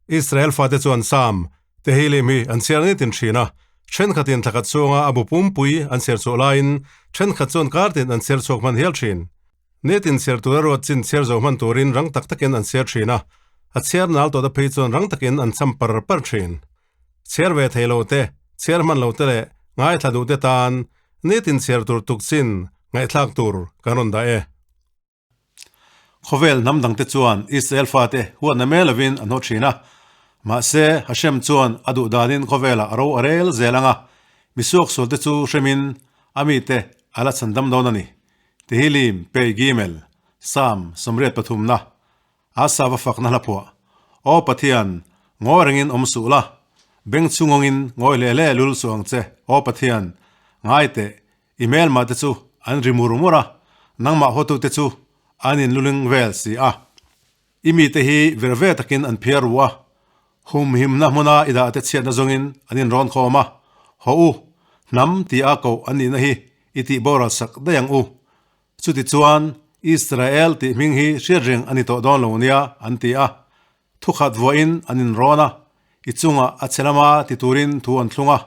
Israel fate chuan Sam, Tehillim hi an chhiar nitin thin a, thenkhatin thlakhat chhunga a bu pumpui an chhiar chhuah laiin thenkhat chuan kartin an chhiar chhuak hman hial thin. Nitin chhiar tura ruat chin chhiar zo hman turin rang tak takin an chhiar thin a, a chhiar nal tawhte phei chuan rang takin an cham par par thin. Chhiar ve thei lo te, chhiar hman lo te leh ngaithla duh te tan nitin chhiar tur tuk chin ngaihthlak tur kan rawn dah e. Khawvel hnam dangte chuan Israel fate huatna mai lovin an haw thin a, mahse Hashem chuan a duh danin khawvelah a ro a rel zel ang a, misuaksualte chu hremin a mite a la chhandam dawn a ni. Tehillim, Pei Gimel, Psalm 83na, Asa va fakna hla phuah. Aw Pathian, ngawi rengin awm suh la, beng chhungawngin ngawi hle hle lul suh ang che, Aw Pathian, ngai teh, I hmelmah te chu an ri mur mur a, nangmah hawtute chu an inluling vel si a. I mite hi vir ve takin an phiar ru a, humhimna hmuna i dahte chhiatna zawngin an inrawn khawm a, Haw u, hnam tia koh an nihna hi i tih boral sak daih ang u. Chutichuan, Israel tih hming hi hriat reng a ni tawh dawn lo nia, an ti a. Thukhat vuahin an inrawn a, i chungah a chhe lama ti turin thu an thlung a.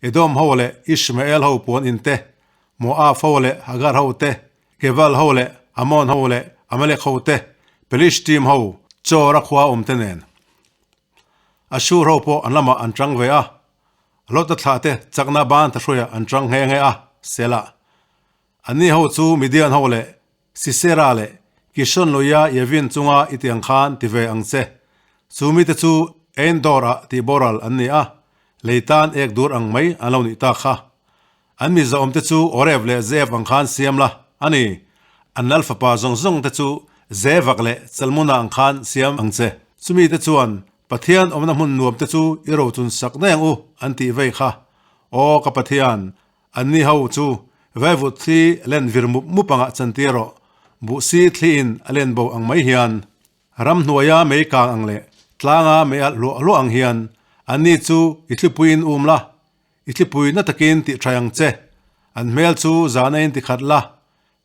Edom ho leh Ishmael ho puan in te, Moab ho leh Hagar ho te, Gebal ho leh Ammon ho leh Amalek ho te, Pelishtim ho, Chora khua awm te nen. Ashur ho pawh an lamah an tang ve a, Lota thlah te chakna ban thahruiah an tang nghe nghe a, Selah. Anni ho chu Midian ho leh Sisera leh Kishon luia Yavin chunga i tiang khan ti ve ang che. Chu mite chu Ein-dor-ah tih boral an ni a, lei tan ek dur ang mai an lo nih ta kha. An mi zahawmte chu Oreb leh Zeev ang khan siam la a ni. An lal fapa zawng zawng te chu Zevak leh Chalmuna ang khan siam ang che. Chumite chuan Pathian awmna hmun nuam te chu i rochun sak daih ang u an tih vei kha. Aw ka Pathian, Anni ho chu vaivut thli len vir mup mup angah chantir rawh, buhsi thliin a len bo ang mai hian. Ramhnuaia mei kang ang leh tlanga mei alh hluah hluah ang hian anni chu i thlipuiin um la, i thlipui na takin tih tha ang che, an hmel chu zahna in ti khat la,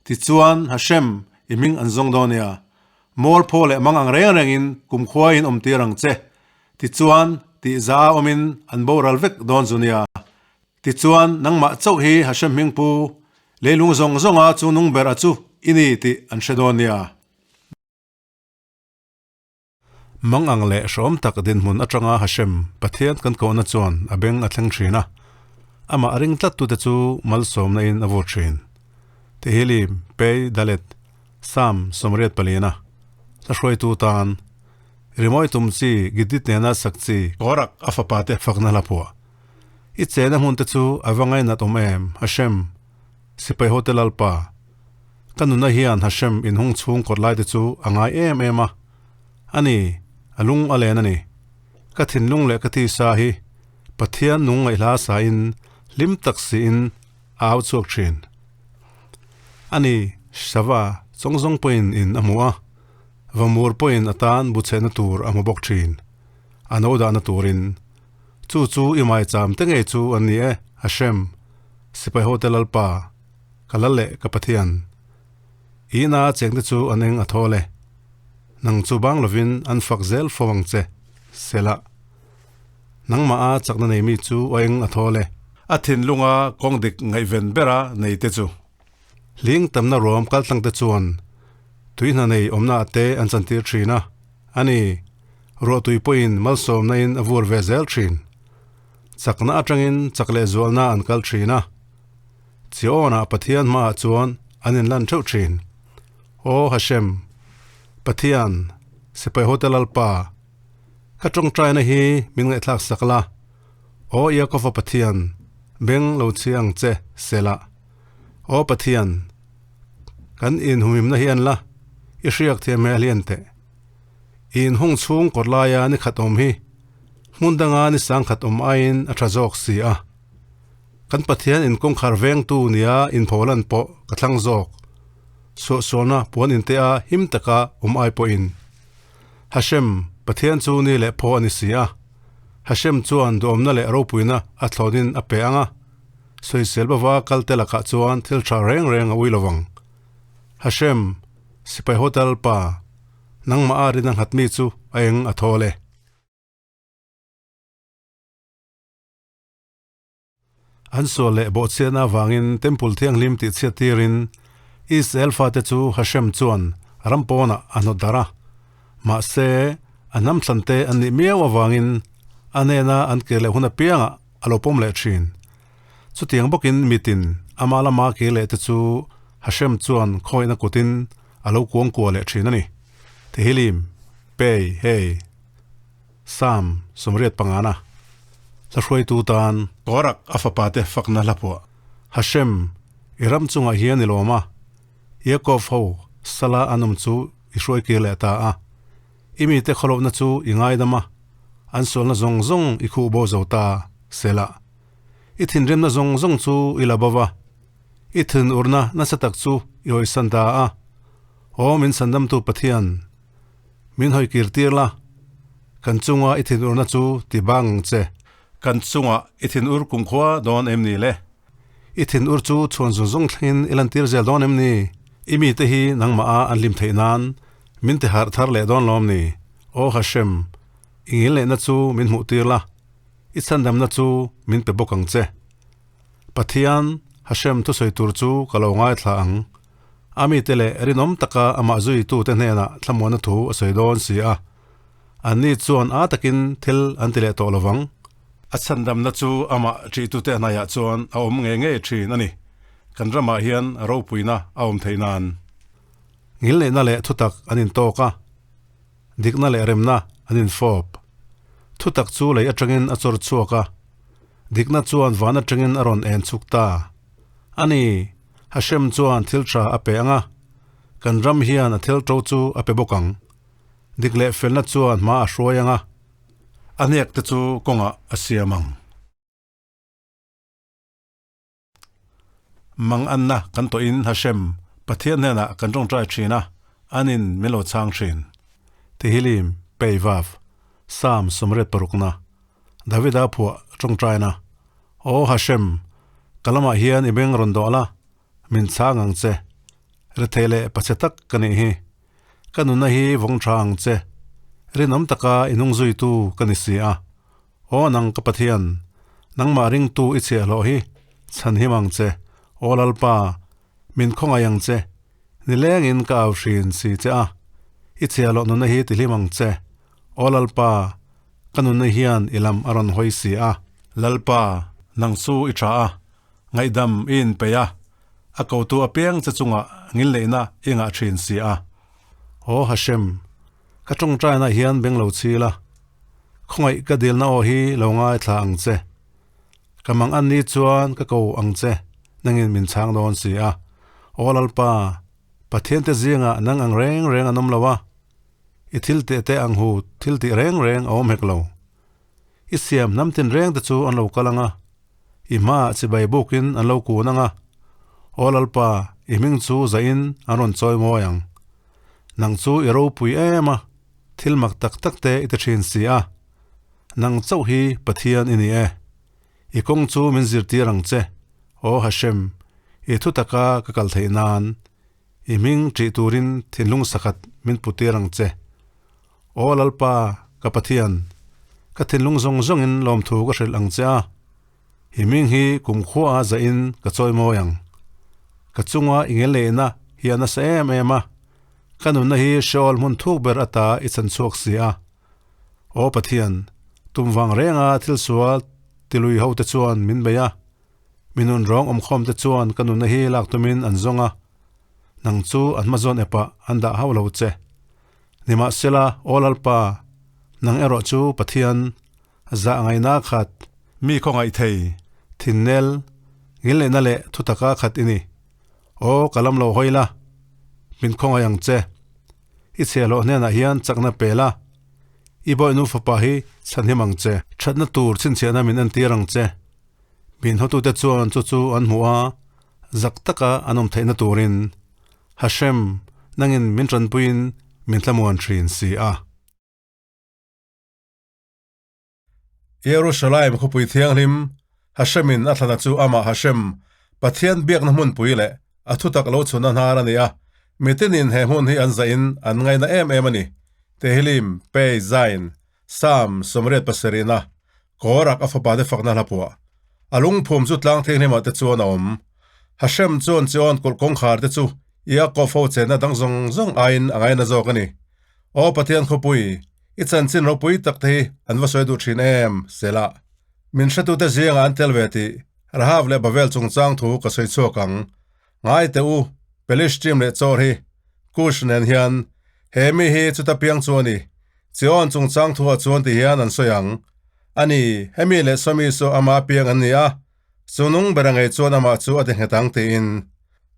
tichuan Hashem i hming an zawng dawn nia. Mualpho leh mang ang reng rengin kumkhuaiin awm tir ang che, tichuan tih za awmin an boral vek dawn zu nia. Tichuan, nangmah chauh hi Hashem hming pu, leilung zawng zawnga chu nung ber a chu i ni tih an hre dawn nia. Mang ang leh hrawm tak dinhmun atanga Hashem, Pathian kan kohna chuan a beng a thleng thin a, amah a ring tlat tute chu malsawmna in a vur thin. Tehillim, Pei, Dalet, Sam, 84, Hla hruaitu tan, Rimawi tum chi, Gidit nena sak chi, Korak a fapa te fakna hla phuah. I chena hmun te chu a va ngainat awm em, Hashem, sipai hote Lalpa. Ka nuna hian Hashem inhung chhung kawt lai te chu a ngai em em a. A ni, a lung a len a ni. Ka thinlung leh ka tisa hi Pathian nung ngaihhla sain hlim tak siin a au chhuak thin. A ni, Shava chawng zawng pawhin in a hmu a, Vamur pawhin a tan bu chhehna tur a hmu bawk thin, a no dahna turin. Chu chu i maicham te ngei chu an ni e, Hashem, sipai hote Lalpa, ka lal leh ka Pathian. I ina chengte chu an eng a thawl e. Nang chu bang lovin an fak zel fo ang che, Selah. Nangmah a chakna nei mi chu a eng a thawl e. A thinlunga kawng dik ngaihven bera nei te chu. Hling tamna ruam kaltlang te chuan tui hna nei awmna te an chantir thin a, a ni. Ruahtui pawhin malsawmna in a vur ve zel thin. Chakna atangin chak leh zualna an kal thin a. Chiawnah Pathian hmaah chuan an inlan theuh thin. Aw Hashem, Pathian, Sipai hote Lalpa, ka tawngtaina hi min ngaihthlak sak la. Aw Iakova Pathian, beng lo chhi ang che, Selah. Aw Pathian, kan inhumhimna hi en la, i hriak thiam hmel hi en teh. I inhung chhung kawt laia ni khat awm hi hmun danga ni sang khat awm aiin a tha zawk si a. Kan Pathian in kawngkhar vengtu nia inpholan pawh ka thlang zawk. Suahsualna puan inte a him taka awm ai pawhin. Hashem, Pathian chu ni leh phaw a ni si a. Hashem chuan duhawmna leh ropuina a thlawnin a pe ang a. Sawisel bava kalte lakah chuan thil tha reng reng a ui lovang. Hashem, Sipai Hotel pa. Nangmah a rin a nghat mi chu a eng a thawl e. An sual leh bawhchhiatna avangin Temple Thianghlim tihchhiat tirin Israel fate chu Hashem chuan ram pawnah a hnawt darh a. Mahse, a hnam thlante an nih miau avangin a hnena an kir leh hun apiangah a lo pawm leh thin. Chutiang bawkin mitin ama lama kir leh te chu Hashem chuan khawihna kutin a lo kuangkuah leh thin a ni. Tehillim, Pei, Hei. Psalm 85 Hla hruaitu tan. Korak a fapa te fakna hla phuah. Hashem, i ram chungah hian i lawm a, Yaakov ho sala an awm chu i hruai kir leh ta a. I mite khawlohna chu i ngaidam a, an sualna zawng zawng i khuh bo zo ta, Selah. I thinrimna zawng zawng chu i la bo va, i thinurna nasa tak chu i hawisan ta a. Aw min sandamtu Pathian! Min hawi kir tir la, kan chunga i thinurna chu ti bang ang che. Kan chunga i thinur kumkhua dawn em ni le? I thinur chu chhuan zung zung thlengin i lantir zel dawn em ni? I mite hi nangmah a an hlim theih nan min ti harh thar leh dawn lawm ni? Aw Hashem, i ngil lehna chu min hmuh tir la, i chhandamna chu min pe bawk ang che. Pathian, Hashem thusawi tur chu ka lo ngaithla ang. A mite leh rinawm taka amah zuitute hnenah thlamuanna thu a sawi dawn si a, anni chuan a takin thil an ti leh tawh lo vang. A chhandamna chu amah ṭihtute hnaiah chuan a awm ngei ngei ṭhin a ni. Kan ramah hian ropuina a awm theih nan. Ngilneihna leh thutak an intawk a, dikna leh remna an infawp. Thutak chu lei aṭangin a chawr chhuak a, dikna chuan van aṭangin a rawn en chhuk ta a ni. Hashem chuan thil tha a pe ang a, kan ram hian a thil to chu a pe bawk ang. Dik leh felna chuan hma a hruai ang a, a hnek te chu kawngah a siam ang. Mang anna kan tawhin Hashem, Pathian hnenah kan tawngtai thin a, anin min lo chhang thin. Tehillim, Pei Vav, Psalm 86na, Davida phuah tawngtaina, Aw Hashem, ka lamah hian i beng rawn dawh la, min chhang ang che. Rethei leh pachhe tak ka nih hi. Ka nunna hi vawng tha ang che. Rinawm taka i hnungzuitu ka ni si a. Aw nang ka Pathian, nangmah ringtu i chhiahhlawh hi chhanhim ang che. Aw Lalpa, min khawngaih ang che. Nilengin ka au hrin si che a, i chhiahhlawh nunna hi tihlim ang che. Aw Lalpa, ka nunna hian i lam a rawn hawi si a. Lalpa, nang chu i tha a, ngaihdam i inpeih a, a kotu apiang che chungah ngilneihna i ngah thin si a. Aw Hashem, ka tawngtainah hian beng lo chil a, khawngaih ka dilna aw hi lo ngaithla ang che. Ka mang an ni chuan ka ko ang che, nangin min chhang dawn si a. Aw Lalpa, Pathiante zingah nang ang reng reng an awm lo a, I thil teh te ang hu thil tih reng reng a awm hek lo. I siam hnam tin reng te chu an lo kal ang a, i hmaah chibai bukin an lo kun ang a, Aw Lalpa, i hming chu zahin an rawn chawi mawi ang. Nang chu i ropui em a, thil mak tak tak te i ti thin si a. Nang chauh hi Pathian i ni e. I kawng chu min zirtir ang che, Aw Hashem, i thu taka ka kal theih nan. I hming ṭih turin thinlung sakhat min putir ang che. Aw Lalpa, ka Pathian, ka thinlung zawng zawngin lawmthu ka hrilh ang che a, i hming hi kumkhua zahin ka chawi mawi ang. Ka chunga i ngelneihna hi a nasa em em a, ka nunna hi Sheol hmun thuk ber ata i chan chhuak si a. Aw Pathian, tum vang renga thil sual tilui hote chuan min bei a, Mi nun rawng awmkhawm te chuan ka nunna hi lak tumin an zawng a, nang chu an hmazawn epah an dah hauh lo che. Nimahsela, Aw Lalpa, nang erawh chu Pathian, zah ngaihna khat, mi khawngaih thei, thinnel, ngilneihna leh thutaka khat i ni. Aw, ka lam lo hawi la, min khawngaih ang che. I chhiahhlawh hnenah hian chakna pe la, i bawihnu fapa hi chhanhim ang che. Thatna tur chhinchhiahna min entir ang che. Min hotute chuan chu chu an hmuh a, zak taka an awm theihna turin Hashem nangin min tanpuiin min thlamuan thin si a. Jerusalem khawpui thianghlim Hashemin a thlana chu amah Hashem, Pathian biakna hmunpui leh a thutak lo chhunna hnar a ni a, mitinin he hmun hi an zahin an ngaina em em a ni. Tehillim, Pei, Zain, Psalm 87 Korak a fapate fakna hla phuah. A lungphum chu tlang thianghlimah te chuan a awm. Hashem chuan Zion kulh kawngkhar te chu Yaakov ho chenna dang zawng zawng aiin a ngaina zawk a ni. Aw Pathian khawpui, i chanchin ropui tak te hi an va sawi duh thin em? Selah. Min hretute zingah an tel ve tih Rahav leh Bavel chungchang thu ka sawi chhuak ang. Ngai teh u, Pelishtim leh Chawr hi Kush nen hian he mi hi chuta piang chu a ni. Zion chungchang thuah chuan ti hian an sawi ang. A ni, hemi leh sawmi chu ama piang an ni a, chu nung ber a ngei chuan amah chu a ti nghet ang tiin.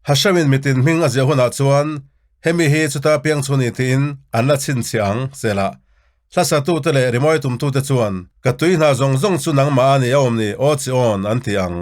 Hashemin mitin hming a ziah hunah chuan hemi hi chuta piang chu ni tiin an la chhinchhiah ang, Selah. Hlasatute leh rimawi tumtute chuan, Ka tui hna zawng zawng chu nangmah a ni a awm ni, aw chi awn, an ti ang.